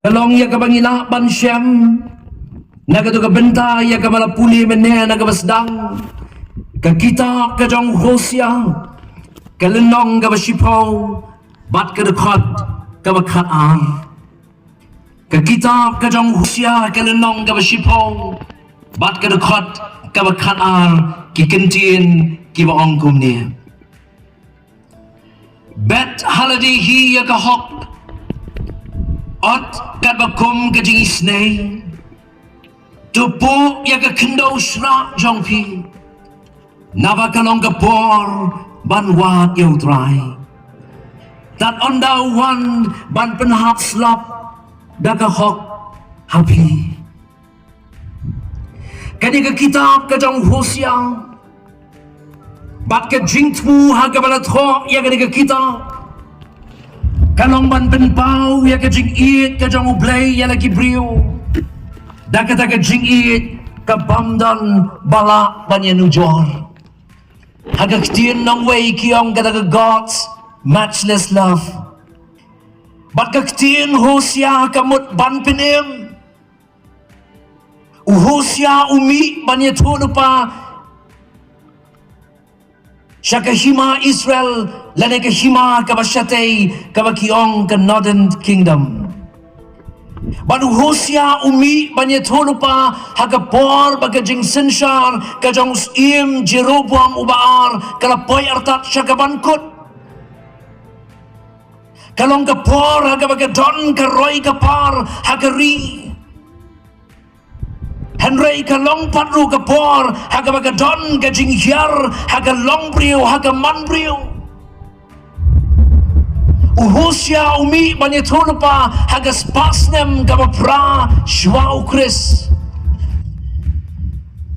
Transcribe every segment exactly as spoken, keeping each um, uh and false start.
Ka long ïa kaba ngi lah ban shem na kato ka bynta ïa kaba la pule mynne na kaba sdang, ka kitab ka jong u Hosea, ka lynnong kaba shiphew bad ka dkhot kaba khatar. Ka kitab ka jong u Hosea, ka lynnong kaba shiphew bad ka dkhot kaba khatar, ki kyntien kiba ong kumne: Bet ha lade hi ïa ka hok, ot katba kum ka jingisynei. To pok ïa ka khyndew shrah jong phi, naba ka long ka por ban wad ïa U Trai. Tad ynda u wan ban pynhap slap da ka hok ha phi. Kane ka kitab ka jong u Hosea bad ka jingthmu ha kaba la thoh ïa kane ka kitab, ka long ban pynpaw ïa ka jingïeit ka jong U Blei ïa la ki briew. Da kata ka jingïeit ka bym don ba lah ban ïanujor. Ha ka ktien nongwei ki ong kata ka God's matchless love. Bad ka ktien Hosea ka mut ban pynim. U Hosea u mih ban ïathuhlypa sha ka hima Israel, lane ka hima kaba shatei, kaba ki ong ka Northern Kingdom. Bad u Hosea u mih ban ïathuhlypa ha ka por ba ka jingsynshar ka jong u Syiem Jeroboam uba ar ka la poi artat sha kaban kut. Ka long ka por ha kaba ka don ka roi ka par ha ka ri. Hynrei ka long pat ruh ka por ha kaba ka don ka jinghiar ha ka longbriew, ha ka manbriew. U Hosea u mih ban ïathuhlypa ha ka spah snem kaba phra shuwa U Khrist.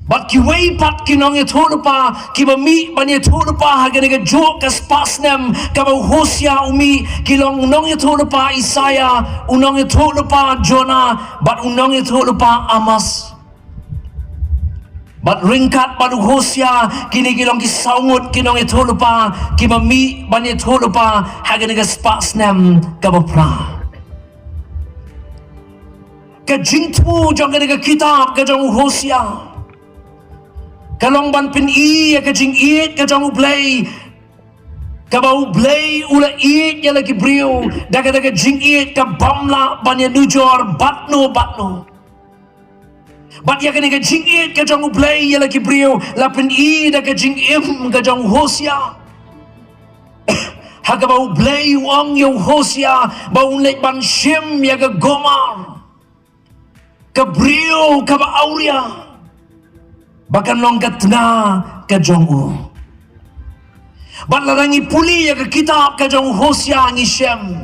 Bad kiwei pat ki nongïathuhlypa kiba mih ban ïathuhlypa ha kane ka juk ka spah snem kaba u Hosea u mih, ki long u nongïathuhlypa Isaiah, u nongïathuhlypa Jonah, bad u nongïathuhlypa Amos. Bad ryngkat bad u Hosea, kine ki long ki saw ngut ki nongïathuhlypa kiba mih ban ïathuhlypa ha kane ka spah snem kaba phra. Ka jingthmu jong kane ka kitab ka jong u Hosea ka long ban pyni ïa ka jingïeit ka jong U Blei, kaba U Blei u la ïeit ïa la ki briew da kata ka jingïeit ka bym lah ban ïanujor bad no bad no. Bad ïa kane ka jingïeit ka jong U Blei ïa la ki briew la pyni da ka jingim ka jong u Hosea. Ha kaba U Blei u ong ïa u Hosea ba un leit ban shim ïa ka Gomer, ka briew kaba awria, ba kan long ka tnga ka jong u. Bad lada ngi pule ïa ka kitab ka jong u Hosea ngi shem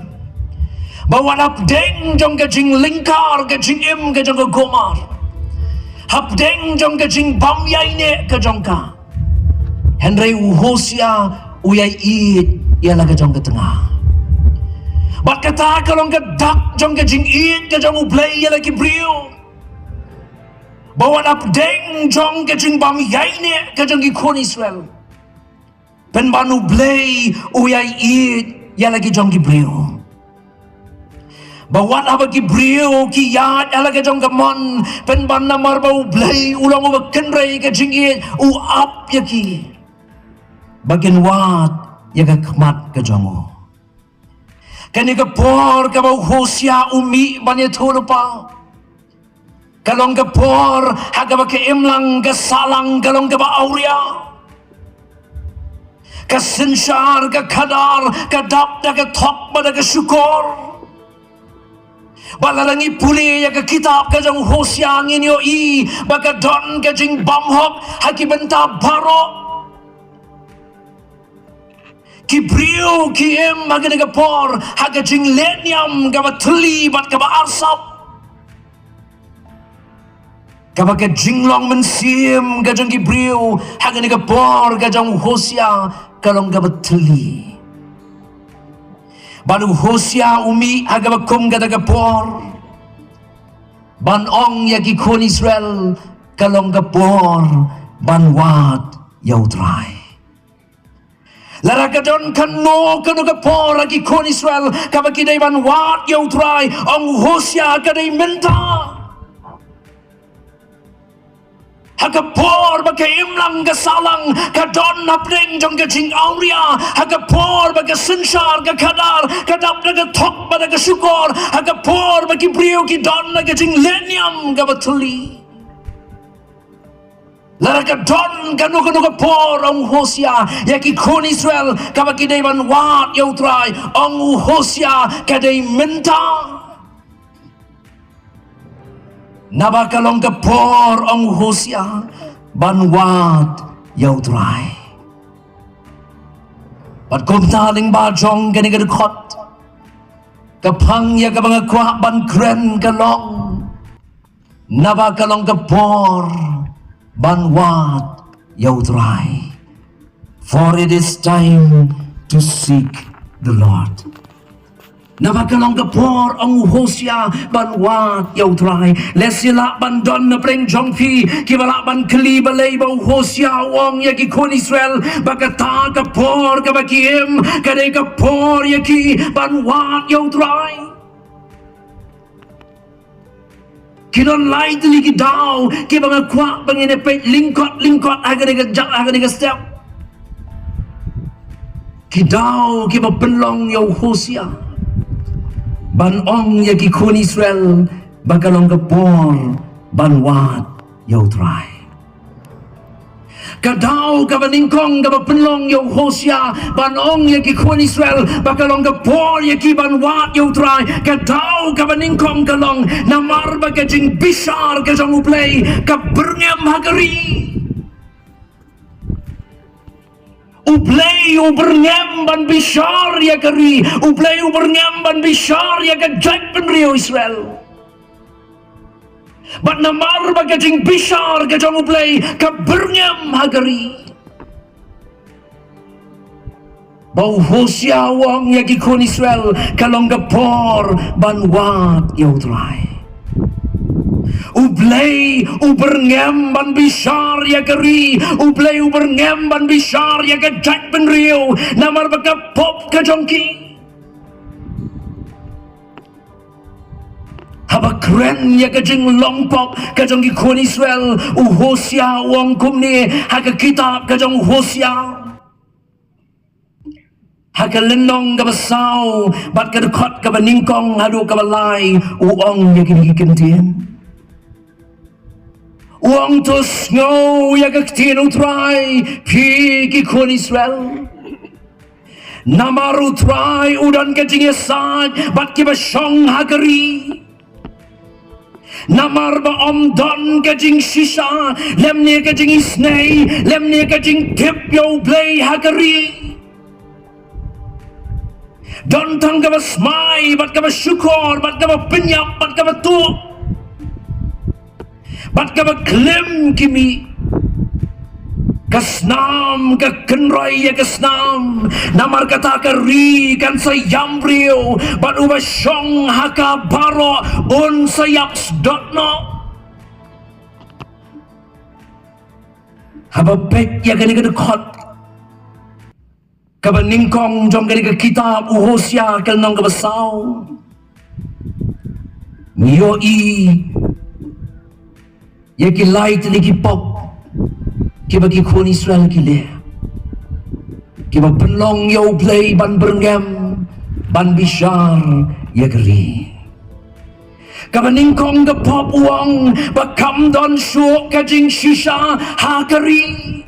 ba wat hapdeng jong ka jinglyngkar ka jingim ka jong ka Gomer, hapdeng jong ka jingbym ïaineh ka jong ka, hynrei u Hosea u ïaieit ïa la ka jong ka tnga. Bad kata ka long ka dak jong ka jingïeit ka jong U Blei ïa la ki briew, ba wat hapdeng jong ka jingbym ïaineh ka jong ki khun Israel, pynban U Blei u ïaieit ïa la ki jong ki briew. Ba wat haba ki briew ki ïaid ha la ka jong ka mon, pynban namar ba U Blei u long uba kynrei ka jingïeit, u ap ïa ki ba kin wad ïa ka khmat ka jong u. Kane ka por kaba u Hosea u mih ban ïathuhlypa, ka long ka por ha kaba ka imlang ka sahlang ka long kaba awria. Ka synshar ka khadar, ka dap da ka thok bad da ka shukor. Bad lada ngi pule ïa ka kitab ka jong u Hosea ngin ïohi ba ka don ka jingbymhok ha ki bynta baroh. Ki briew ki im ha kane ka por ha ka jingleh niam kaba thylli bad kaba arsap, kaba ka jinglong mynsiem ka jong ki briew ha kane ka por ka jong u Hosea ka long kaba thylli. Bad u Hosea u mih ha kaba kum kata ka por ban ong ïa ki khun Israel, ka long ka por ban wad ïa U Trai. Lada ka don kano kano ka por ha ki khun Israel kaba ki dei ban wad ïa U Trai, ong u Hosea, ka dei mynta. Ha ka por ba ka imlang ka sahlang ka don hapdeng jong ka jingawria, ha ka por ba ka synshar ka khadar ka dap da ka thok bad da ka shukor, ha ka por ba ki briew ki don ha ka jinglehniam kaba thylli. Lada ka don kano kano ka por, ong u Hosea, ïa ki khun Israel kaba ki dei ban wad ïa U Trai, ong u Hosea, ka dei mynta. Naba ka long ka por, ong u Hosea, ban wad ïa U Trai. Bad kumta lyngba jong kane ka dkhot ka phang ïa kaba nga kwah ban kren ka long, naba ka long ka por ban wad ïa U Trai. For it is time to seek the Lord. Naba ka long ka por, ong u Hosea, ban wad ïa U Trai. Lehse lah ban don napdeng jong phi kiba lah ban kylli balei ba u Hosea u ong ïa ki khun Israel ba kata ka por kaba ki im ka dei ka por ïa ki ban wad ïa U Trai. Ki don lai tylli ki daw kiba nga kwah ba ngin ïa peit lyngkot lyngkot ha kane ka jaka, ha kane ka step. Ki daw kiba pynlong ïa u Hosea ban ong ïa ki khun Israel ba ka long ka por ban wad ïa U Trai. Ka daw kaba nyngkong kaba pynlong ïa u Hosea ban ong ïa ki khun Israel ba ka long ka por ïa ki ban wad ïa U Trai. Ka daw kaba nyngkong ka long namar ba ka jingbishar ka jong U Blei ka byrngem ha ka ri. U Blei u byrngem ban bishar ïa ka ri. U Blei u byrngem ban bishar ïa ka jaitbynriew Israel. Bad namar ba ka jingbishar ka jong U Blei ka byrngem ha ka ri, ba u Hosea u ong ïa ki khun Israel ka long ka por ban wad ïa U Trai. U Blei u byrngem ban bishar ïa ka ri. U Blei u byrngem ban bishar ïa ka jaitbynriew namar ba ka pop ka jong ki. Haba kren ïa ka jinglong pop ka jong ki khun Israel, u Hosea u ong kumne ha ka kitab ka jong u Hosea, ha ka lynnong kaba saw bad ka dkhot kaba nyngkong haduh kaba lai, u ong ïa kine ki kyntien. U ong, to sngew ïa ka ktien U Trai, phi ki khun Israel. Namar U Trai u don ka jingïasaid bad kiba shong ha ka ri. Namar ba ym don ka jingshisha lymne ka jingisynei lymne ka jingtip ïa U Blei ha ka ri. Don tang kaba smai bad kaba shukor bad kaba pynïap bad kaba tuh bad kaba klim ki mih. Ka snam ka kynroi ïa ka snam, namar kata ka ri kan sa ïam briew bad uba shong ha ka baroh un sa ïap sdot noh. Haba peit ïa kane ka dkhot kaba nyngkong jong kane ka kitab u Hosea ka lynnong kaba saw, ngi ïohi ïa ki lai tylli ki pop kiba ki khun Israel ki leh, kiba pynlong ïa U Blei ban byrngem ban bishar ïa ka ri. Kaba nyngkong ka pop u ong ba kam don shuh ka jingshisha ha ka ri.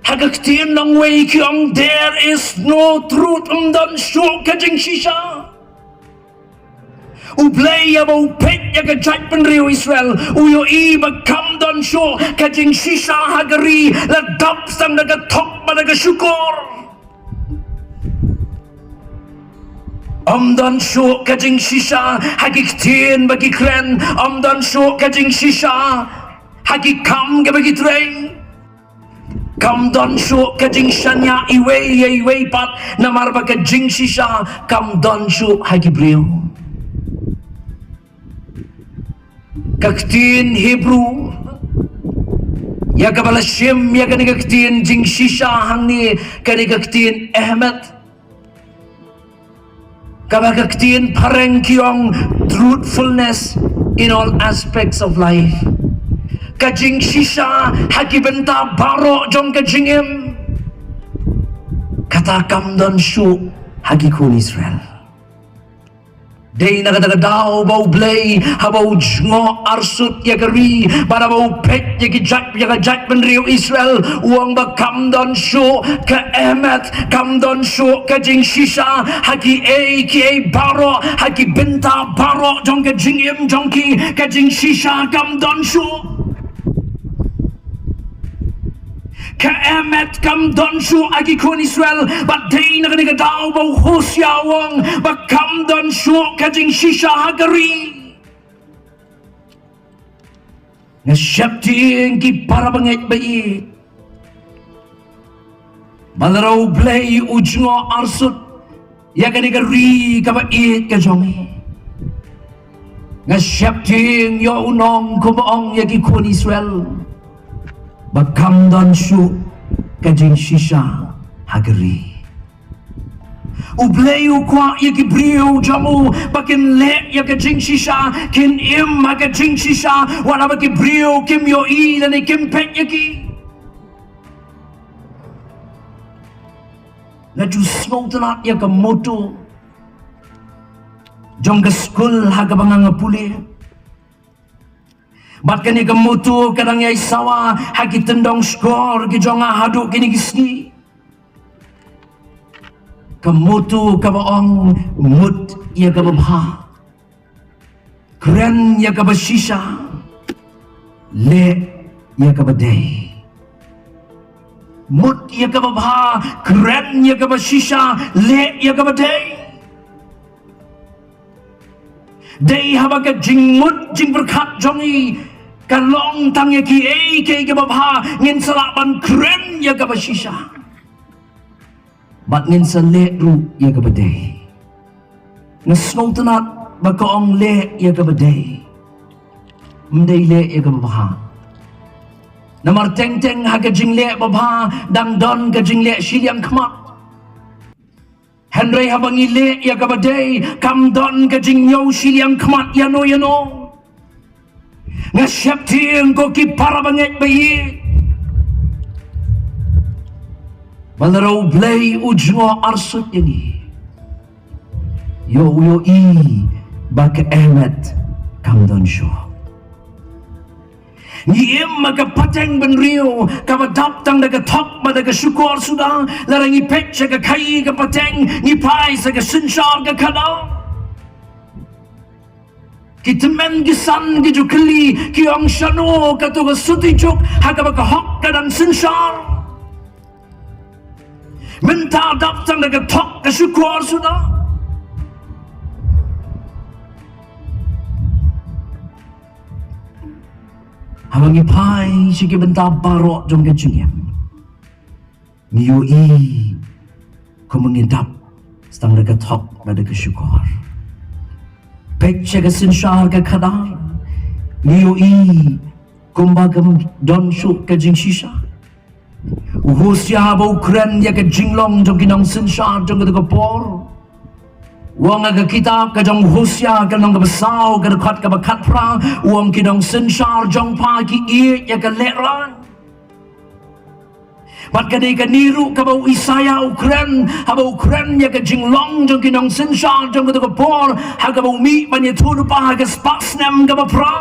Ha ka ktien nongwei ki ong, there is no truth, ym don shuh ka jingshisha. U Blei haba u peit ïa ka jaitbynriew Israel u ïohi ba kam don shuh ka jingshisha ha ka ri, la dap tang da ka thok bad da ka shukor. Ym don shuh ka jingshisha ha ki ktien ba ki kren, ym don shuh ka jingshisha ha ki kam kiba ki trei. Kam don shuh ka jingshaniah iwei ïa iwei pat, namar ba ka jingshisha kam don shuh ha ki briew. Ka ktien Hebru Ïa kaba la shim ïa kane ka ktien jingshisha hangne, kane ka ktien emet, kaba ka ktien phareng ki ong truthfulness in all aspects of life. Ka jingshisha ha ki bynta baroh jong ka jingim. Kata kam don shuh ha ki khun Israel. Dei na kata ka daw ba U Blei haba u jngoh arsut ïa ka ri, bad haba u peit ïa ki jait, ïa ka jaitbynriew Israel, u ong ba kam don shuh ka emet, kam don shuh ka jingshisha ha kiei kiei baroh, ha ki bynta baroh jong ka jingim jong ki, ka jingshisha kam don shuh. Ka emet kam don shuh ha ki khun Israel, bad dei na kane ka daw ba u Hosea u ong ba kam don shuh ka jingshisha ha ka ri. Nga sheptieng ki para bangeit ba ïeit, ba lada U Blei u jngoh arsut ïa kane ka ri kaba ïeit ka jong ngi, nga sheptieng ïa u nong kumba ong ïa ki khun Israel ba kam don shuh ka jingshisha ha ka ri. U Blei u kwah ïa ki briew jong u ba kin leh ïa ka jingshisha, kin im ha ka jingshisha, wat haba ki briew kim ïohi lane kim peit ïa ki. Nga ju sngewtynnat ïa ka motto jong ka skul ha kaba nga nga pule. Bad kane ka motto ka dang ïai sawa ha ki tyndong shkor ki jong nga haduh kine ki sngi. Ka motto kaba ong, mut ïa kaba bha, kren ïa kaba shisha, leh ïa kaba dei. Mut ïa kaba bha, kren ïa kaba shisha, leh ïa kaba dei. Dei haba ka jingmut jingpyrkhat jong ngi ka long tang ïa kiei kiei kiba bha, ngin sa lah ban kren ïa kaba shisha. Bad ngin sa leh ruh ïa kaba dei. Nga sngewtynnat ba ka ong leh ïa kaba dei, ym dei leh ïa kaba bha. Namar teng teng ha ka jingleh babha dang don ka jingleh shiliang khmat. Hynrei haba ngi leh ïa kaba dei, kam don ka jingñiew shiliang khmat ïano ïano. Nga sheptieng ko ki para bangeit ba ïeit, ba lada U Blei u jngoh arsut ïa ngi, ïoh u ïohi ba ka emet kam don shuh. Ngi im ha ka pateng bynriew kaba dap tang da ka thok bad da ka shukor suda. Lada ngi peit sha ka khaii ka pateng, ngi phai sha ka synshar ka khadar. Ki tymmen ki san ki ju kylli, ki ong shano kato ka suti juk ha kaba ka hok ka dang synshar. Mynta dap tang da ka thok ka shukor suda. Haba ngi phai sha ki bynta baroh jong ka jingim, ngi ïohi kumba ngi dap tang da ka thok bad da ka shukor. Peit sha ka synshar ka khadar, ngi ïohi kumba kam don shuh ka jingshisha. U Hosea ba u kren ïa ka jinglong jong ki nongsynshar jong kata ka por. U ong ha ka kitab ka jong Hosea ka lynnong kaba saw ka dkhot kaba khatphra, u ong ki nongsynshar jong pha ki ïeit ïa ka lehrain. Bad ka dei kane ruh kaba u Isaïah u kren haba u kren ïa ka jinglong jong ki nongsynshar jong kata ka por, ha kaba u mih ban ïathuh lypa ha ka spah snem kaba phra.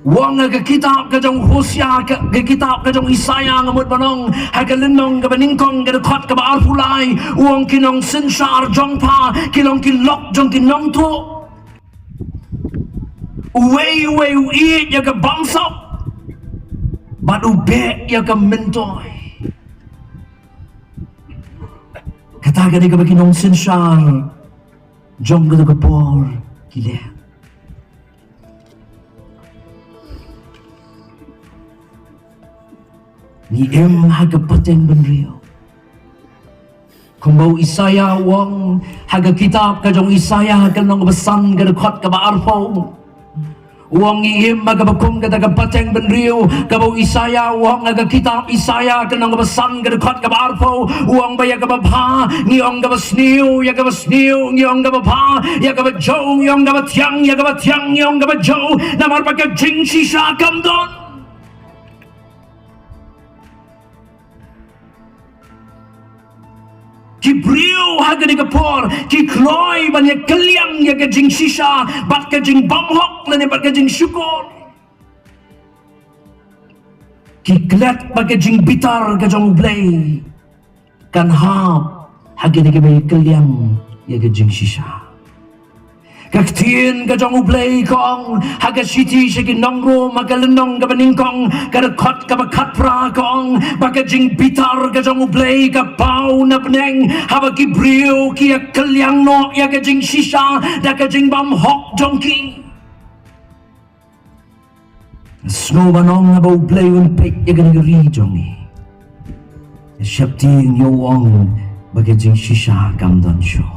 U ong ha ka kitab ka jong Hosea, ka, ka kitab ka jong Isaïah nga mut ban ong, ha ka lynnong kaba nyngkong ka dkhot kaba arphew lai, u ong ki nongsynshar jong pha ki long ki lok jong ki nongtuh. Uwei uwei u ïeit ïa ka bamsap bad u beh ïa ka myntoi. Kata ka dei kaba ki nongsynshar jong kata ka por ki leh. Ngi im ha ka pateng bynriew. Kumba u Isaïah u ong ha ka kitab ka jong Isaïah ka lynnong kaba san ka dkhot kaba arphew. U ong ngi im ha kaba kum kata ka pateng bynriew, kaba u Isaïah u ong ha ka kitab Isaïah ka lynnong kaba san ka dkhot kaba arphew, u ong ba ïa kaba bha ngi ong kaba sniew, ïa kaba sniew ngi ong kaba bha, ïa kaba jew ngi ong kaba thiang, ïa kaba thiang ngi ong kaba jew, namar ba ka jingshisha kam don. Ki briew ha kane ka por ki kloi ban ïa kylliang ïa ka jingshisha bad ka jingbymhok lane bad ka jingshukor. Ki klet ba ka jingbitar ka jong U Blei kan hap ha kane kaba ïa kylliang ïa ka jingshisha. Ka ktien ka jong U Blei ka ong ha ka shithi sha ki nong Rom ha ka lynnong kaba nyngkong ka dkhot kaba khatphra ka ong ba ka jingbitar ka jong U Blei ka paw na bneng haba ki briew ki ïa kylliang noh ïa ka jingshisha da ka jingbymhok jong ki. Sngew ban ong haba U Blei un peit ïa kane ka ri jong ngi. Sheptieng ïa u ong ba ka jingshisha kam don shuh.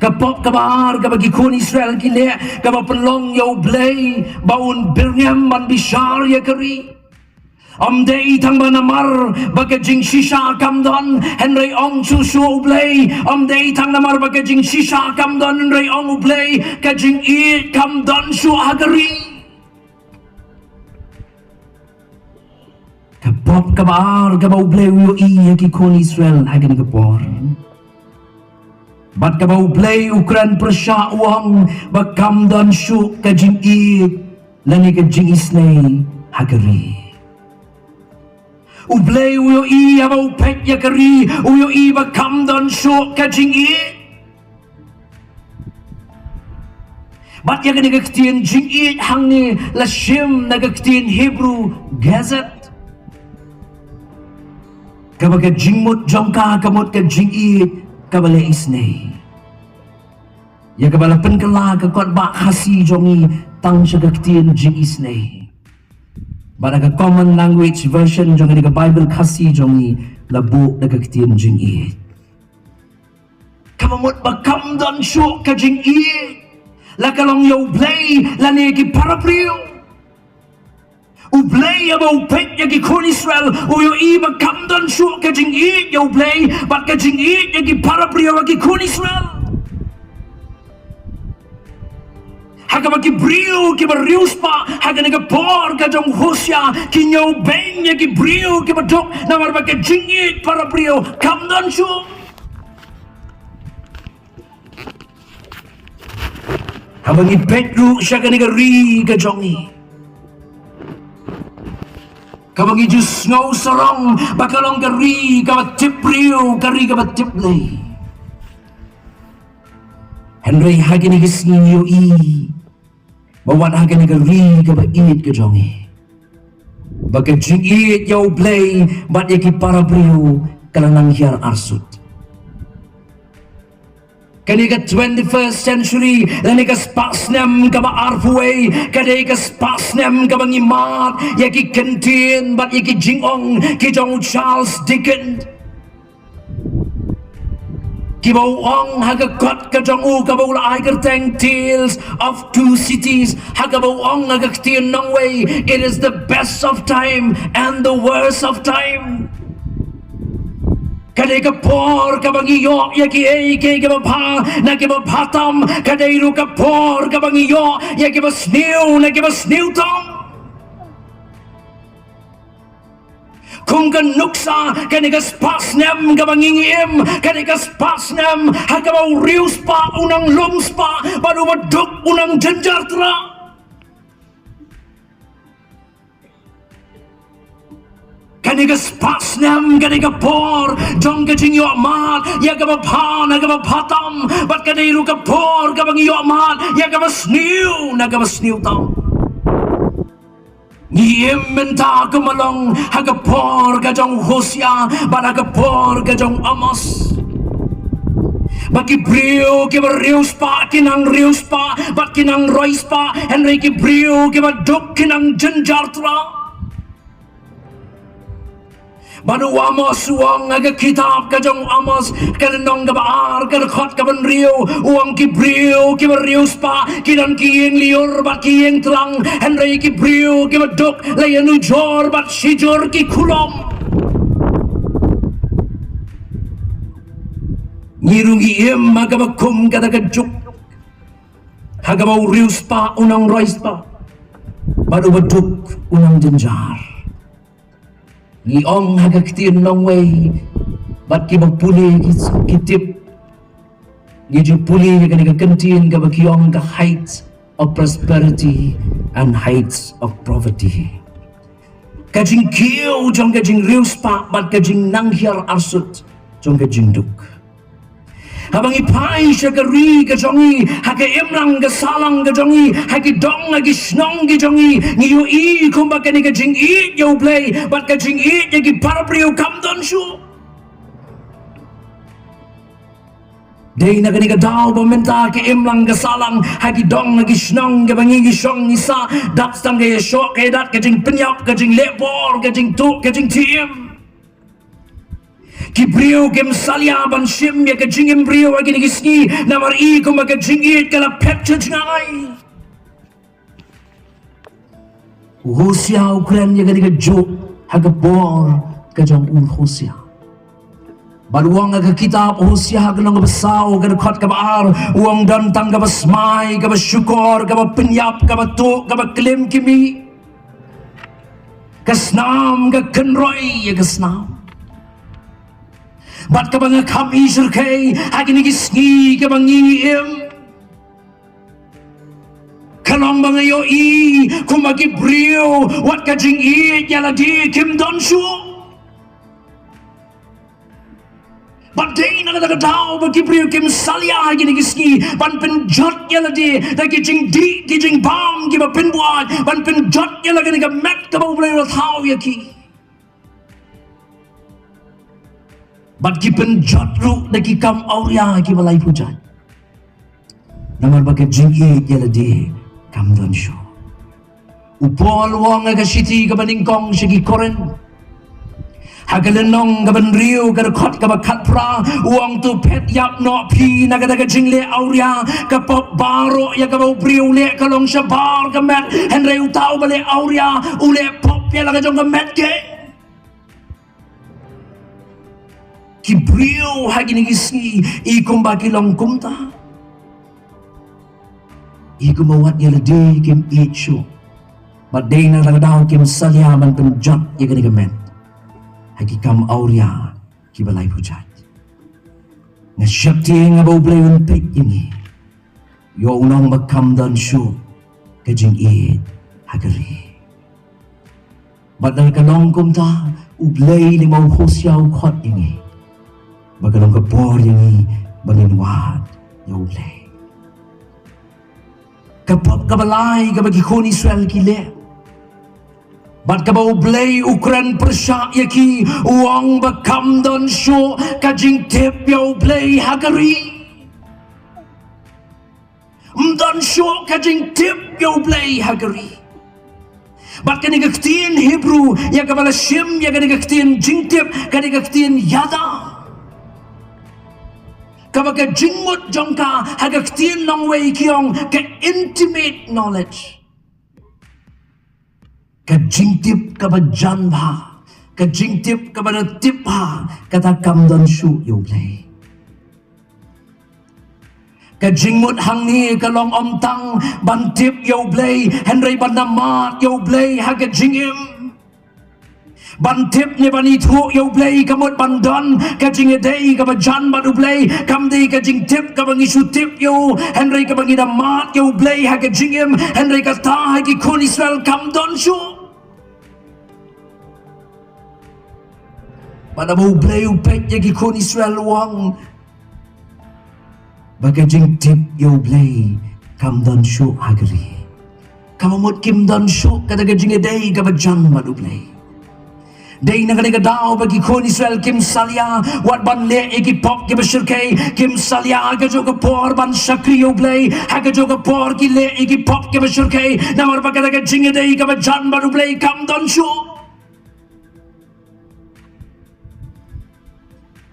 Ka pop kaba ar kaba ki khun Israel ki leh kaba pynlong ïa U Blei ba un byrngem ban bishar ïa ka ri. Ym dei tang ba namar ba ka jingshisha kam don hynrei ong shuh shuh U Blei. Ym dei tang namar ba ka jingshisha kam don hynrei ong U Blei ka jingïeit kam don shuh ha ka ri. Ka pop kaba ar kaba U Blei u ïohi ïa ki khun Israel ha kane ka por. Bad kaba U Blei u kren pyrshah u ong ba kam don shuh ka jingïeit lane ka jingisynei ha ka ri. U Blei u ïohi haba u peit ïa ka ri u ïohi ba kam don shuh ka jingïeit. Bad ïa kane ka ktien jingïeit hangne la shim na ka ktien Hebru gezet. Kaba ka jingmut jong ka ka mut ka jingïeit kaba la isynei. Ïa kaba la pynkylla ka kot bah Khasi jong ngi tang sha ka ktien jingisynei. Bad ha ka Common Language Version jong kane ka Bible Khasi jong ngi la buh da ka ktien jingïeit. Kaba mut ba kam don shuh ka jingïeit la ka long ïa U Blei lane ki para briew. U Blei haba u peit ïa ki khun Israel u ïohi ba kam don shuh ka jingïeit ïa U Blei bad ka jingïeit ïa ki para briew ha ki khun Israel. Ha kaba ki briew kiba riewspah ha kane ka por ka jong u Hosea ki ñiewbeiñ ïa ki briew kiba duk namar ba ka jingïeit para briew kam don shuh. Haba ngi peit ruh sha kane ka ri ka jong ngi kaba ngi ju sngew sarong ba ka long ka ri kaba tip briew, ka ri kaba tip Blei. Hynrei ha kine ki sngi ngi ïohi ba wat ha kane ka ri kaba ïeit ka jong ngi ba ka jingïeit ïa U Blei bad ïa ki para briew ka la nang hiar arsut. Kane ka twenty-first century lane ka spah snem kaba arphew wei ka dei ka spah snem kaba ngi mad ïa ki kyntien bad ïa ki jingong ki jong u Charles Dickens. Kiba u ong ha ka kot ka jong u kaba u la ai kyrteng Tales of Two Cities, ha kaba u ong ha ka ktien nongwei, it is the best of time and the worst of time. Ka dei ka por kaba ngi ïoh ïa kiei kiei kiba bha na kiba bha tam, ka dei ruh ka por kaba ngi ïoh ïa kiba sniew na kiba sniew tam. Kum ka nuksa kane ka spah snem kaba ngi ngi im, kane ka spah snem ha kaba u riewspah u nang lum spah bad uba duk u nang jynjar tyrwa. Kane ka spah snem kane ka por jong ka jingïoh mad ïa kaba bha na kaba bha tam bad kane ruh ka por kaba ngi ïoh mad ïa kaba sniew na kaba sniew tam. Ngi im mynta kum ba long ha ka por ka jong Hosea bad ha ka por ka jong Amos. Ba ki briew kiba riewspah ki nang riewspah bad ki nang roispah, hynrei ki briew kiba duk ki nang jynjar tyrwa. Bad u Amos u ong ha ka kitab ka jong u Amos, ka lynnong kaba ar, ka dkhot kaba hynriew, u ong ki briew kiba riewspah ki don ki ïing lyiur bad ki ïing tlang, hynrei ki briew kiba duk la ïanujor bad shijur ki khulom. Ngi ruh ngi im ha kaba kum kata ka juk, ha kaba u riewspah u nang roi spah bad uba duk u nang jynjar. Ngi ong ha ka ktien nongwei, bad kiba pule ki, ki tip, ngi ju pule ïa kane ka kyntien kaba ki ong ka height of prosperity and heights of poverty. Ka jingkiew jong ka jingriewspah bad ka jingnanghiar arsut jong ka jingduk. Haba ngi phai sha ka ri ka jong ngi, ha ka imlang ka sahlang ka jong ngi, ha ki dong ha ki shnong ki jong ngi, ngi ïohi kumba kane ka jingïeit ïa U Blei bad ka jingïeit ïa ki para briew kam don shuh. Dei na kane ka daw ba mynta ka imlang ka sahlang, ha ki dong ha ki shnong kiba ngi ngi shong ngi sah, dap tang ka ïashoh ka ïadat, ka jingpynïap, ka jingleh bor, ka jingtuh, ka jingthiem. Ki briew kim salia ban shim ïa ka jingim briew ha kine ki sngi, namar i kumba ka jingïeit ka la phet sha jngai. U Hosea u kren ïa kane ka juk ha ka por ka jong u Hosea. Bad u ong ha ka kitab Hosea ha ka lynnong kaba saw, ka dkhot kaba ar, u ong, don tang kaba smai, kaba shukor, kaba pynïap, kaba tuh, kaba klim ki mih. Ka snam ka kynroi ïa ka snam. Bad kaba nga kham i shyrkhei ha kine ki sngi kaba ngi im, ka long ba nga ïohi kumba ki briew wat ka jingïeit ïa lade kim don shuh. Bad dei na kata ka daw ba ki briew kim salia ha kine ki sngi ban pynjot ïa lade da ki jingdih ki jingbam kiba pynbuaid, ban pynjot ïa la kane ka met kaba U Blei u la thaw ïa ki. Bad ki pynjot ruh da ki kam awria kiba lai pujat. Namar ba ka jingïeit ïa lade kam don shuh. U Paul u ong ha ka shithi kaba nyngkong sha ki Korinth, ha ka lynnong kaba hynriew, ka dkhot kaba khatphra, u ong, to phet ïap noh phi na kata ka jingleh awria. Ka pop baroh ïa kaba u briew u leh ka long shabar ka met, hynrei uta uba leh awria u leh pop ïa la ka jong ka met keiñ. Ki briew ha kine ki sngi i kumba ki long kumta. I kumba wat ïa lade kim ïeit shuh. Bad dei na kata ka daw kim salia ban pynjot ïa kane ka met ha ki kam awria kiba lai pujat. Nga sheptieng ba U Blei un peit ïa ngi. Ïoh u nong ba kam don shuh ka jingïeit ha ka ri. Bad lada ka long kumta, U Blei, lymne u Hosea u khot ïa ngi ba ka long ka por ïa ngi ba ngin wad ïa U Blei. Ka pop kaba lai kaba ki khun Israel ki leh, bad kaba U Blei u kren pyrshah ïa ki, u ong ba kam don shuh ka jingtip ïa U Blei ha ka ri. Ym don shuh ka jingtip ïa U Blei ha ka ri. Bad kane ka ktien Hebrew ïa kaba la shim ïa kane ka ktien jingtip, kane ka ktien yada, kaba ka jingmut jong ka ha ka ktien nongwei ki ong ka intimate knowledge. Ka jingtip kaba jan bha, ka jingtip kaba da tip bha, kata kam don shuh ïa U Blei. Ka jingmut hangne ka long ym tang ban tip ïa U Blei, hynrei ban da mad ïa U Blei ha ka jingim. Ban tip ne ban ithuh ïa U Blei ka mut ban don ka jingïadei kaba jan bad U Blei, kam dei ka jingtip kaba ngi shu tip ïa u, hynrei kaba ngi da mad ïa U Blei ha ka jingim, hynrei kata ha ki khun Israel kam don shuh. Bad haba U Blei u peit ïa ki khun Israel u ong ba ka jingtip ïa U Blei kam don shuh ha ka ri. Kaba mut kim don shuh kata ka jingïadei kaba jan bad U Blei. Dei na kane ka daw ba ki khun Israel kim salia wat ban leh ïa ki pop kiba shyrkhei, kim salia ha kajuh ka por ban shakri ïa U Blei, ha kajuh ka por ki leh ïa ki pop kiba shyrkhei, namar ba kata ka jingïadei kaba jan bad U Blei kam don shuh.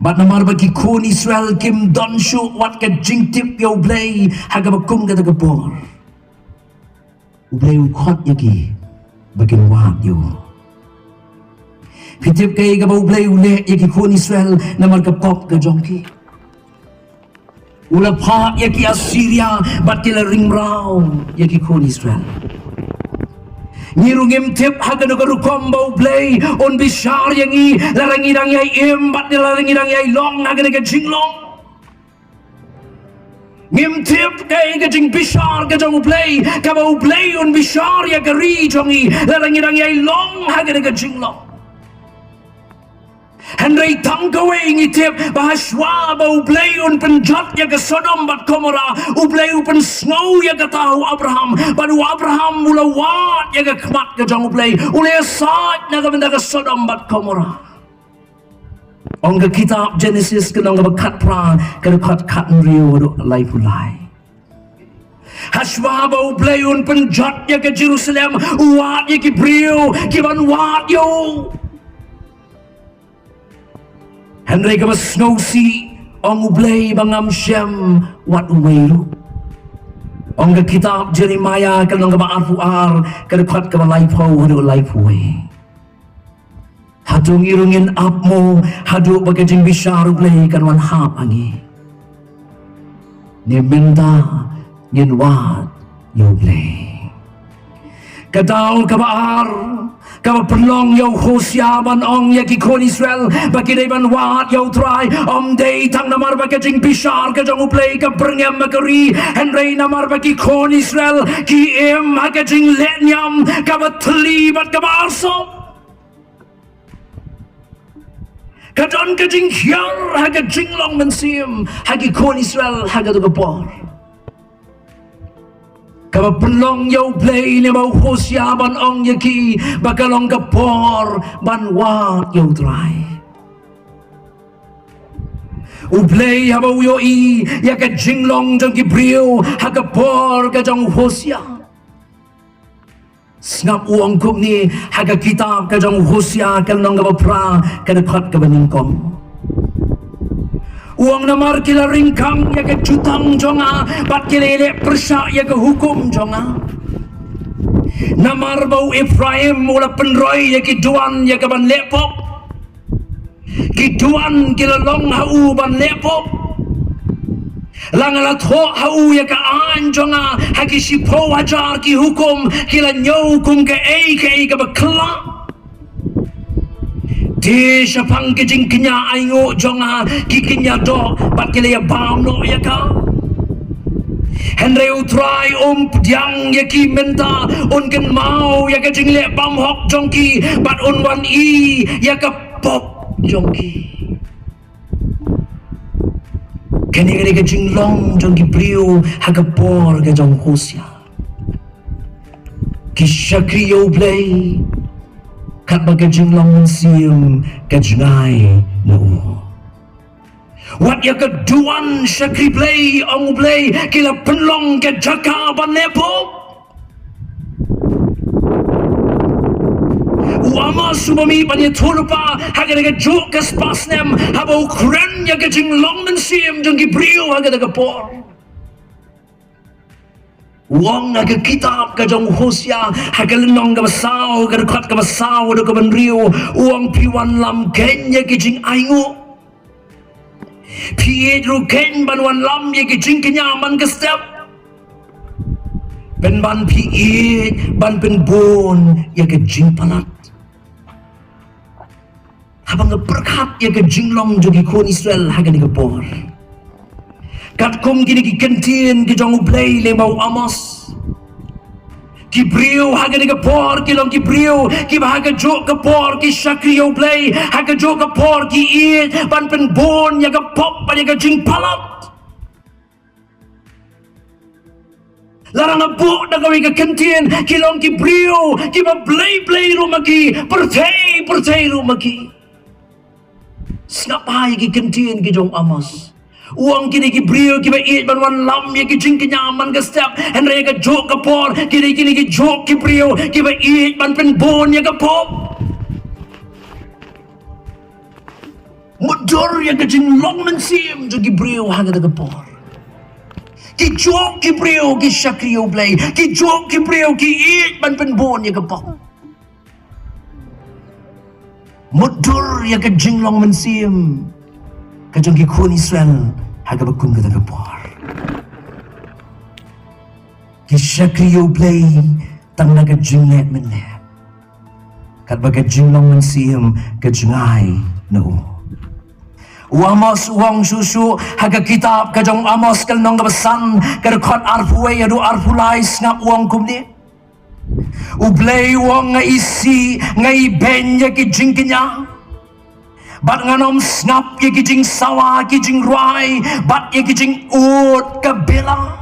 Bad namar ba ki khun Israel kim don shuh wat ka jingtip ïa U Blei ha kaba kum kata ka por, U Blei u khot ïa ki ba kin wad ïa u. Phi tip kaei kaba U Blei u leh ïa ki khun Israel namar ka pop ka jong ki? U la phah ïa ki Assyria bad ki la ring mraw ïa ki khun Israel. Ngi ruh ngim tip ha kano ka rukom ba U Blei un bishar ïa ngi lada ngi dang ïai im bad lada ngi dang ïai long ha kane ka jinglong. Ngim tip kaei ka jingbishar ka jong U Blei kaba U Blei un bishar ïa ka ri jong ngi lada ngi dang ïai long ha kane ka jinglong. Hynrei tang kawei ngi tip, ba hashwa ba U Blei un pynjot ïa ka Sodom bad Gomorrah, U Blei u pynsngew ïa kata ha u Abraham, bad u Abraham u la wad ïa ka khmat ka jong U Blei, u la ïasaid na ka bynta ka Sodom bad Gomorrah. Ong ka kitab Genesis ka lynnong kaba khatphra, ka dkhot khathynriew haduh laiphew lai. Hashwa ba U Blei un pynjot ïa ka Jerusalem, u wad ïa ki briew ki ban wad ïa u. Hynrei kaba sngewsih, ong U Blei ba ngam shem wat uwei ruh. Ong ka kitab Jeremiah ka lynnong kaba arphew ar, ka dkhot kaba laiphew haduh laiphew wei. Hato ngi ruh ngin ap mo haduh ba ka jingbishar U Blei kan wan hap ha ngi? Ne mynta ngin wad ïa U Blei? Ka daw kaba ar kaba pynlong ïa u Hosea ban ong ïa ki khun Israel ba ki dei ban wad ïa U Trai, ym dei tang namar ba ka jingbishar ka jong U Blei ka byrngem ha ka ri, hynrei namar ba ki khun Israel ki im ha ka jinglehniam kaba thylli bad kaba arsap. Ka don ka jinghiar ha ka jinglong mynsiem ha ki khun Israel ha kato ka por, kaba pynlong ïa U Blei ne ba u Hosea ban ong ïa ki ba ka long ka por ban wad ïa U Trai. U Blei haba u ïohi ïa ka jinglong jong ki briew ha ka por ka jong u Hosea, sngap u ong kumne ha ka kitab ka jong u Hosea ka lynnong kaba phra, ka dkhot kaba nyngkong. U ong, namar ki la ring khang ïa ka jutang jong nga bad ki la ïaleh pyrshah ïa ka hukum jong nga. Namar ba u Ephraim u la pynroi ïa ki duwan ïa ka ban leh pop. Ki duwan ki la long ha u ban leh pop. La nga la thoh ha u ïa ka aiñ jong nga ha ki shiphew hajar ki hukum, ki la ñiew kum kaei kaei kaba khlaiñ. Te shaphang ki jingkñia ainguh jong nga ki kñia doh bad ki la ïa bam noh ïa ka. Hynrei U Trai um pdiang ïa ki mynta, un kynmaw ïa ka jingleh bymhok jong ki bad un wan i ïa ka pop jong ki. Kane ka dei ka jinglong jong ki briew ha ka por ka jong u Hosea. Ki shakri ïa U Blei katba ka jinglong mynsiem ka jngai na u. Wat ïa ka duwan shakri Blei, ong U Blei, ki la pynlong ka jaka ban leh pop. U Amos u ba mih ban ïathuh lypa ha kane kajuh ka spah snem haba u kren ïa ka jinglong mynsiem jong ki briew ha kata ka por. U ong ha ka kitab ka jong u Hosea ha ka lynnong kaba saw, ka dkhot kaba saw haduh kaba hynriew, u ong, phi wanlam keiñ ïa ki jingainguh. Phi ïeit ruh keiñ ban wanlam ïa ki jingkñia man ka step, pynban phi ïeit ban pynbun ïa ka jingpalat. Haba nga pyrkhat ïa ka jinglong jong ki khun Israel ha kane ka por, katkum kine ki kyntien ki jong U Blei lyngba u Amos, ki briew ha kane ka por ki long ki briew kiba ha kajuh ka por ki shakri ïa U Blei, ha kajuh ka por ki ïeit ban pynbun ïa ka pop bad ïa ka jingpalat. Lada nga buh da kawei ka kyntien, ki long ki briew kiba blei blei ruh ma ki, pyrthei pyrthei ruh ma ki. Sngap bha ïa ki kyntien ki jong u Amos. U ong kine ki briew kiba ïeit ban wanlam ïa ki jingkñia man ka step, hynrei ha kajuh ka por ki dei kine kijuh ki briew kiba ïeit ban pynbun ïa ka pop. Mut Ïa ka jinglong mynsiem jong ki briew ha kata ka por. Ki jong ki briew ki shakri ïa U Blei, ki jong ki briew ki ïeit ban pynbun ïa ka pop. Mutdur ïa ka jinglong mynsiem ka jong ki khun Israel ha kaba kum kata ka por. Ki shakri ïa U Blei tang na ka jingleh mynleh, katba ka jinglong mynsiem ka jngai na u. U Amos u ong shuh shuh ha ka kitab ka jong Amos ka lynnong kaba san, ka dkhot arphew wei haduh arphew lai, sngap, u ong kumne: U Blei u ong, nga isih, nga ibeiñ ïa ki jingkñia, bad ngan ym sngap ïa ki jingsawa, ki jingrwai bad ïa ki jingud ka bela.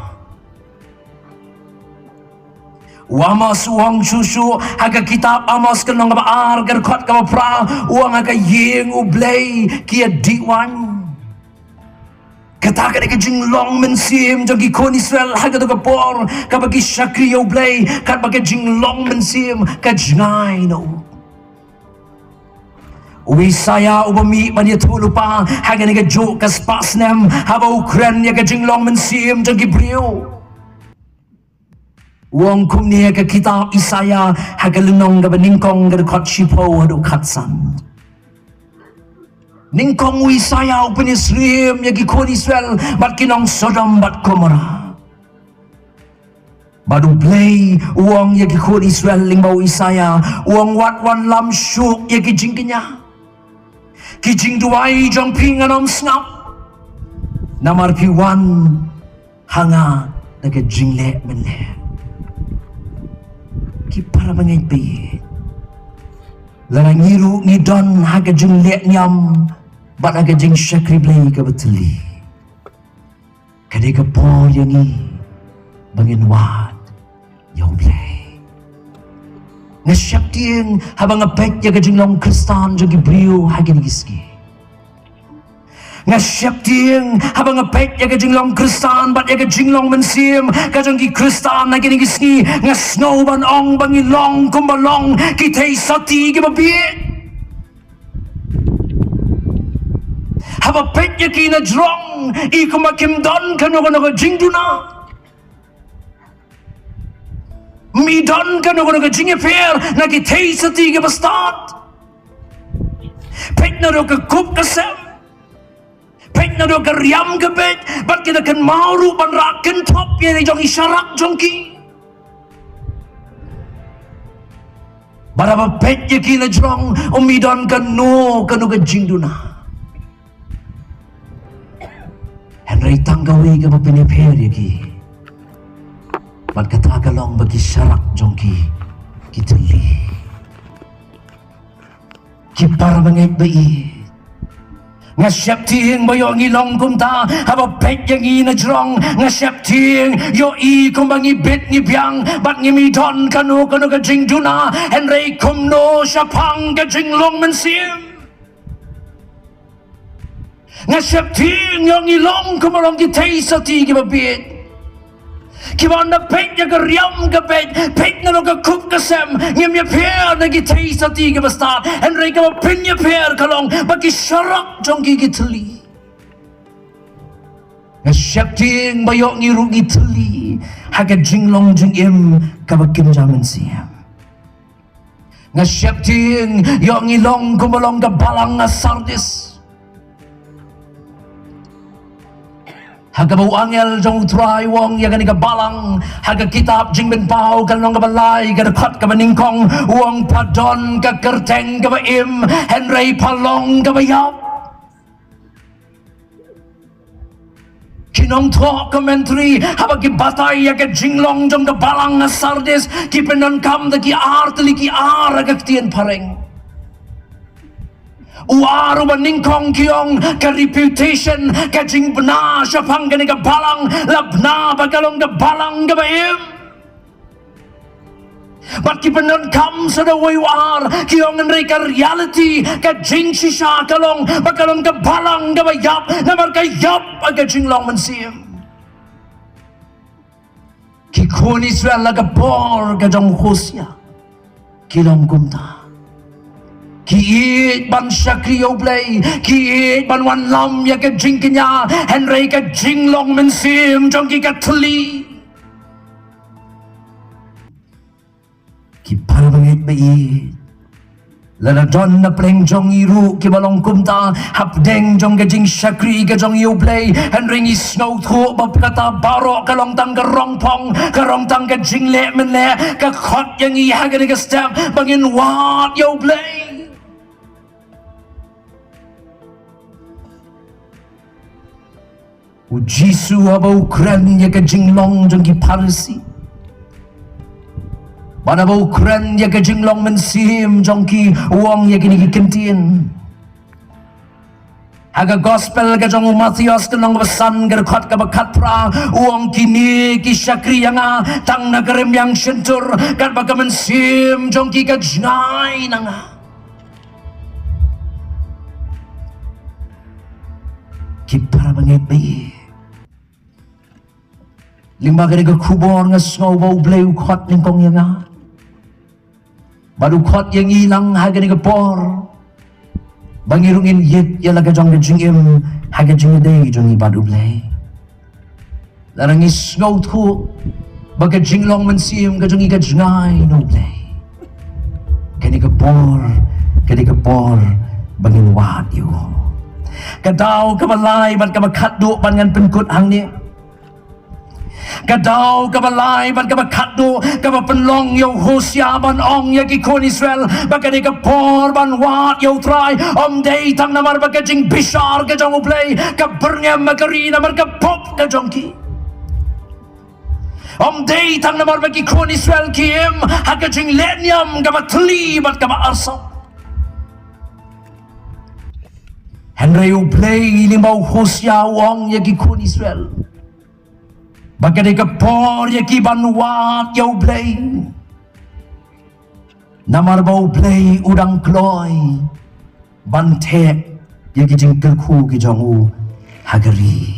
U Amos u ong shuh shuh ha ka kitab Amos ka lynnong kaba ar, ka dkhot kaba phra, u ong: ha ka ïing U Blei ki ïa dih waiñ. Kata ka dei ka jinglong mynsiem jong ki khun Israel ha kata ka por, kaba ki shakri ïa U Blei, katba ka jinglong mynsiem ka jngai na u. U Isaïah uba mih ban ïathuhlypa ha kane ka juk ka spah snem, haba u kren ïa ka jinglong mynsiem jong ki briew, u ong kumne ha ka kitab Isaïah ha ka lynnong kaba nyngkong, ka dkhot shiphew haduh khatsan. Nyngkong u Isaïah u pynïasyriem ïa ki khun Israel bad ki nong Sodom bad Gomorrah. Bad U Blei u ong ïa ki khun Israel lyngba u Isaïah, u ong: wat wanlam shuh ïa ki jingkñia, ki jingduwai jong phi ngan ym sngap, namar phi wan ha nga da ka jingleh mynleh. Ki para bangeit ba ïeit, lada ngi ruh ngi don ha ka jingleh niam bad ha ka jingshakri Blei kaba thylli, ka dei ka por ïa ngi ba ngin wad ïa U Blei. Nga sheptieng haba nga peit ïa ka jinglong Khristan jong ki briew ha kine ki sngi. Nga sheptieng haba nga peit ïa ka jinglong Khristan bad ïa ka jinglong mynsiem ka jong ki Khristan ha kine ki sngi, nga sngew ban ong ba ngi long kumba long ki theisotti kiba bieit. Haba peit ïa ki na jrong, i kumba kim don kano kano ka jingduna. Ym i don kano kano ka jingïapher na ki theisotti kiba stad. Peit naduh ka kup ka sem, peit naduh ka riam ka beit, bad ki da kynmaw ruh ban rah kynthup ïa la jong i sharak jong ki. Bad haba peit ïa ki na jrong, ym i don kano kano ka jingduna. Hynrei tang kawei kaba pynïapher ïa ki, bad kata ka long ba ki sharak jong ki ki thylli. Ki para bangeit ba ïeit, nga sheptieng ba ïoh ngi long kumta. Haba peit ïa ngi na jrong, nga sheptieng ïoh i kumba ngi bit ngi biang bad ngim i don kano kano ka jingduna, hynrei kumno shaphang ka jinglong mynsiem? Nga sheptieng ïoh ngi long kumba long ki theisotti kiba bieit, kiba ynda peit ïa ka riam ka beit, peit naduh ka kup ka sem, ngim ïapher na ki theisotti kiba stad, hynrei kaba pynïapher ka long ba ki sharak jong ki ki thylli. Nga sheptieng ba ïoh ngi ruh ngi thylli ha ka jinglong jingim kaba kynja mynsiem. Nga sheptieng ïoh ngi long kumba long ka balang ha Sardis, ha kaba u angel jong U Trai u ong ïa kane ka balang ha ka kitab Jingpynpaw ka lynnong kaba lai, ka dkhot kaba nyngkong, u ong: pha don ka kyrteng kaba im, hynrei pha long kaba ïap. Ki nongthoh commentary, haba ki batai ïa ka jinglong jong ka balang ha Sardis, ki pyndonkam da ki ar tylli ki ar ha ka ktien phareng. U ar uba nyngkong, ki ong, ka reputation, ka jingbna shaphang kane ka balang, la bna ba ka long ka balang kaba im. Bad ki pyndonkam sa da uwei u ar, ki ong, hynrei ka reality, ka jingshisha ka long ba ka long ka balang kaba ïap, namar ka ïap ha ka jinglong mynsiem. Ki khun Israel ha ka por ka jong u Hosea ki long kumta. Ki ïeit ban shakri ïa U Blei, ki ïeit ban wanlam ïa ka jingkñia, hynrei ka jinglong mynsiem jong ki ka thylli. Ki parabangeit ba ïeit, lada don na pdeng jong ngi ruh kiba long kumta, hapdeng jong ka jingshakri ka jong ngi ïa U Blei, hynrei ngi sngewthuh ba kata baroh ka long tang ka rongphong, ka long tang ka jingleh mynleh, ka khot ïa ngi ha kane ka step ba ngin wad ïa U Blei. U Jisu haba u kren ïa ka jinglong jong ki Pharisi, bad haba u kren ïa ka jinglong mynsiem jong ki, u ong ïa kine ki kyntien. Ha ka gospel ka jong u Mathaios, ka lynnong ba san, ka dkhot kaba khatphra, u ong, kine ki shakri ïa nga tang na ka rmiang shyntur, katba ka mynsiem jong ki ka jngai na nga. Ki parabangeit ba ïeit, lyngba kane ka khubor nga sngew ba U Blei u khot nyngkong ïa nga, bad u khot ïa ngi lang ha kane ka por, ba ngi ruh ngin ïit ïa la ka jong ka jingim ha ka jingïadei jong ngi bad U Blei. Lada ngi sngewthuh ba ka jinglong mynsiem ka jong ngi ka jngai na U Blei, kane ka por, kane ka por ba ngin wad ïa U. Ka daw kaba lai bad kaba khatduh ban ngan pynkut hangne. Ka daw kaba lai bad kaba khatduh kaba pynlong ïa u Hosea ban ong ïa ki khun Israel ba kane ka por ban wad ïa U Trai, ym dei tang namar ba ka jingbishar ka jong U Blei ka byrngem ha ka ri namar ka pop ka jong ki. Ym dei tang namar ba ki khun Israel ki im ha ka jingleh niam kaba thylli bad kaba arsap. Hynrei U Blei lyngba u Hosea u ong ïa ki khun Israel ba ka dei ka por ïa ki ban wad ïa U Blei. Namar ba U Blei u dang kloi ban thep ïa ki jingkyrkhu ki jong u ha ka ri.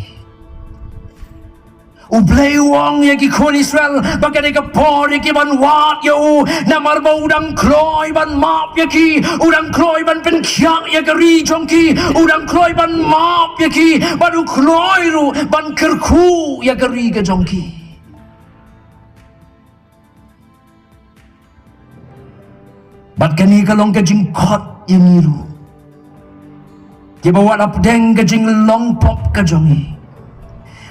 U Blei u ong ïa ki khun Israel ba ka dei ka por ïa ki ban wad ïa u, namar ba u dang kloi ban map ïa ki, u dang kloi ban pynkhiah ïa ka ri jong ki, u dang kloi ban map ïa ki, bad u kloi ruh ban kyrkhu ïa ka ri ka jong ki. Bad kane ka long ka jingkhot ïa ngi ruh, kiba wat hapdeng ka jinglong pop ka jong ngi,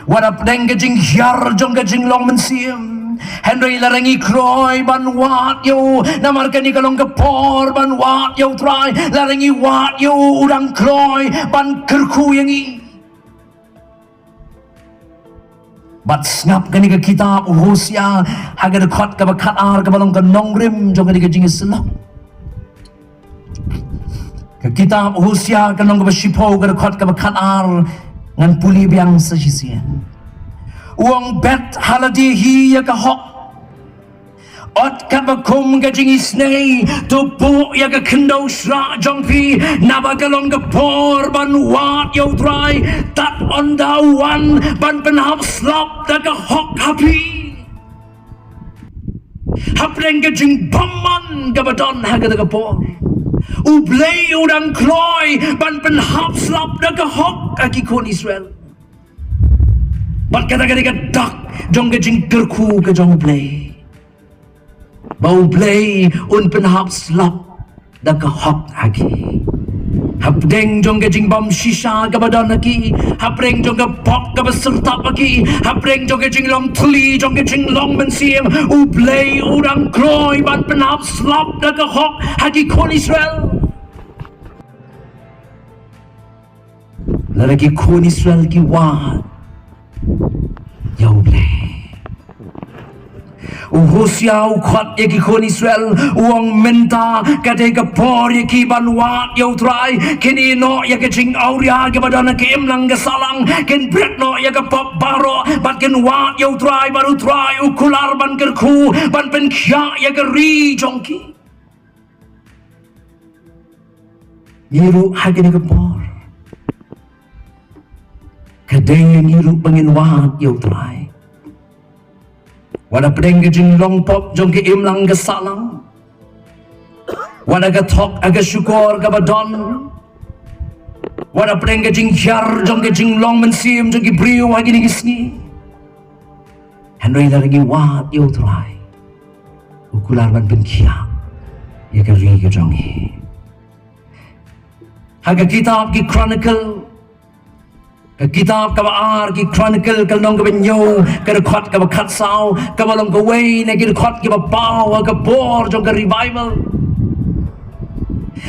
wat hapdeng ka jinghiar jong ka jinglong mynsiem, hynrei lada ngi kloi ban wad ïa u, namar kane ka long ka por ban wad ïa U Trai, lada ngi wad ïa u, u dang kloi ban kyrkhu ïa ngi. Bad sngap kane ka kitab u Hosea ha ka dkhot kaba khatar kaba long ka nongrim jong kane ka jingïasyllok. Ka kitab u Hosea ka lynnong kaba shiphew ka dkhot kaba khatar, ngan pule biang sa shisien. U ong, bet ha lade hi ïa ka hok, ot katba kum ka jingisynei, to buh ïa ka khyndew shrah jong phi, naba ka long ka por ban wad ïa U Trai, tad ynda u wan ban pynhap slap da ka hok ha phi. Hapdeng ka jingbymman kaba don ha kata ka por, U Blei u dang kloi ban pynhap slap da ka hok ha ki khun Israel. Bad kata ka dei ka dak jong ka jingkyrkhu ka jong U Blei, ba U Blei un pynhap slap da ka hok ha ki. Hapdeng jong ka jingbymshisha kaba don ha ki, hapdeng jong ka pop kaba syrtap ha ki, hapdeng jong ka jinglong thylli jong ka jinglong mynsiem, U Blei u dang kloi ban pynhap slap da ka hok ha ki khun Israel. Lada ki khun Israel ki wad ïa U Blei. U Hosea u khot ïa ki khun Israel, u ong, mynta ka dei ka por ïa ki ban wad ïa U Trai, kin ïeh noh ïa ka jingawria kaba don ha ka imlang ka sahlang, kin bret noh ïa ka pop baroh, bad kin wad ïa U Trai, bad U Trai u kular ban kyrkhu, ban pynkhiah ïa ka ri jong ki. Ngi ruh ha kane ka por, ka dei ïa ngi ruh ba ngin wad ïa U Trai, wat hapdeng ka jinglong pop jong ka imlang ka sahlang. Na ka thok ha ka shukor kaba don, wat hapdeng ka jinghiar jong ka jinglong mynsiem jong ki briew ha kine ki sngi. Hynrei lada ngi wad ïa U Trai, u kular ban pynkhiah ïa ka ri ka jong ngi. Ha ka kitab ki Chronicle, ka kitab kaba ar ki Chronicle, ka lynnong kaba hynñiew, ka dkhot kaba khatsaw, kaba long kawei na ki dkhot kiba paw ha ka por jong ka revival.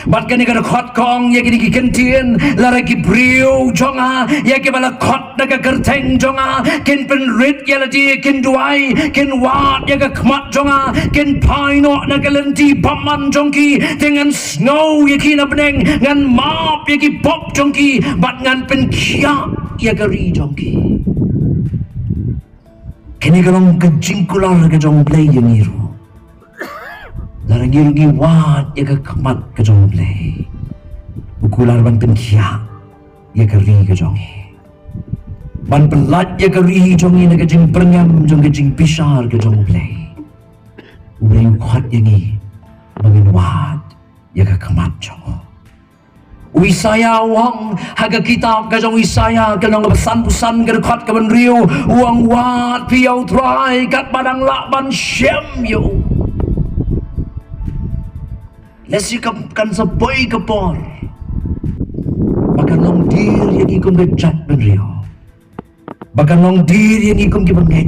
Bad kane ka dkhot ka ong ïa kine ki kyntien: Lada ki briew jong nga, ïa kiba la khot na ka kyrteng jong nga, kin pynrit ïa lade, kin duwai, kin wad ïa ka khmat jong nga, kin phai noh na ka lynti bymman jong ki, te ngan sngew ïa ki na bneng, ngan map ïa ki pop jong ki, bad ngan pynkhiah ïa ka ri jong ki. Kane ka long ka jingkular ka jong U Blei ïa ngi ruh. Lada ngi ruh ngi wad ïa ka khmat ka jong U Blei, u kular ban pynkhiah ïa ka ri ka jong ngi, ban pyllait ïa ka ri jong ngi na ka jingbyrngem jong ka jingbishar ka jong U Blei. U Blei u khot ïa ngi ba ngin wad ïa ka khmat jong u. U Isaïah u ong ha ka kitab ka jong u Isaïah, ka lynnong kaba sanphew san, ka dkhot kaba hynriew, u ong: Wad phi ïa U Trai katba dang lah ban shem ïa u. Lehse kan sa poi ka por ba kan long dier ïa ngi kum ka jaitbynriew, ba kan long dier ïa ngi kum ki bangeit,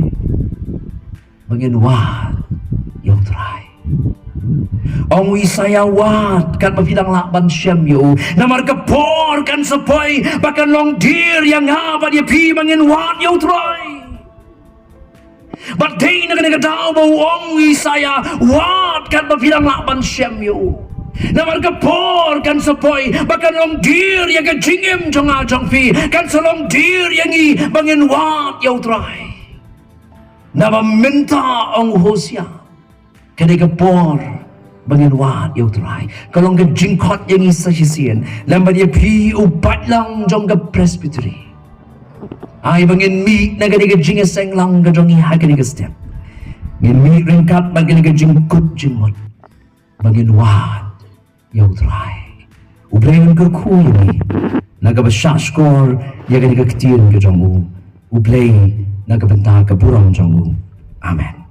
ba ngin wad ïa U Trai. Ong u Isaïah: Wad katba phi dang lah ban shem ïa u, namar ka por kan sa poi ba kan long dier ïa nga bad ïa phi ba ngin wad ïa U Trai. Bad dei na kane ka daw ba u ong u Isaïah: Wad katba phi dang lah ban shem ïa u, namar ka por kan sa poi ba kan long dier ïa ka jingim jong nga jong phi, kan sa long dier ïa ngi ba ngin wad ïa U Trai. Naba mynta, ong u Hosea, ka dei ka por ba ngin wad ïa U Trai. Ka long ka jingkhot ïa ngi sa shisien, lem bad ïa phi u paidlang jong ka Presbytery. Ai ba ngin mih na kane ka jingïaseng lang ka jong ngi ha kane ka step. Ngin mih ryngkat bad kane ka jingkut jingmut ba ngin wad ïa U Trai. U Blei un kyrkhu ïa ngi na kaba shahshkor ïa kane ka ktien ka jong u. U Blei na ka bynta ka burom jong u. Amen.